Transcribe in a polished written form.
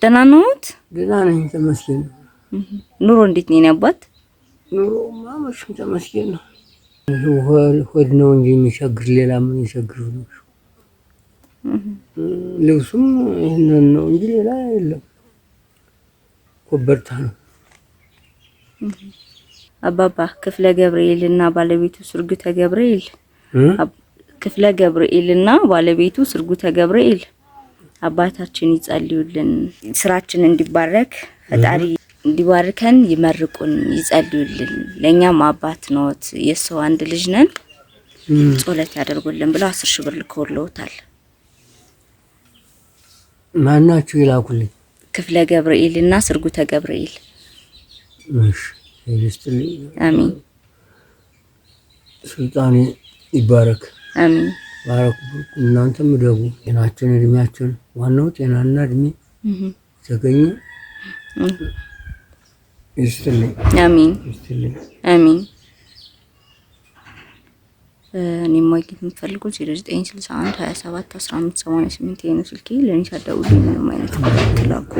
ደህና ነዎት? ደህና ነኝ ተመስገን። ኑሮ እንዴት ነው የኔ አባት? ኑሮማ መቼም ተመስገን ነው። ሆድ ነው እንጂ የሚቸግር ሌላ ምን ይቸግር ነው? ልብሱም ይህንን ነው እንጂ ሌላ የለም። ኮበርታ ነው። አባባ ክፍለ ገብርኤል እና ባለቤቱ ስርጉተ ገብርኤል፣ ክፍለ ገብርኤል እና ባለቤቱ ስርጉተ ገብርኤል አባታችን ይጸልዩልን፣ ስራችን እንዲባረክ ፈጣሪ እንዲባርከን ይመርቁን፣ ይጸልዩልን። ለእኛም አባት ነዎት፣ የሰው አንድ ልጅ ነን፣ ጸሎት ያደርጉልን ብለው 10,000 ብር ልከውልዎታል። ማናችሁ ይላኩልኝ? ክፍለ ገብርኤል እና ስርጉተ ገብርኤል። እሺ ይስጥልኝ። አሚን። ስልጣኔ ይባረክ። አሚን። ባረኩ። እናንተም እደጉ። ጤናችን፣ እድሜያችን፣ ዋናው ጤናና እድሜ ተገኘ ይስጥልኝ። አሚን። ይስጥልኝ። አሚን። እኔ ማግኘት የምትፈልጉት 0961 27 15 88 ይሄ ነው ስልኬ። ለእኔ ሳትደውሉልኝ ምንም አይነት መልዕክት ላኩ።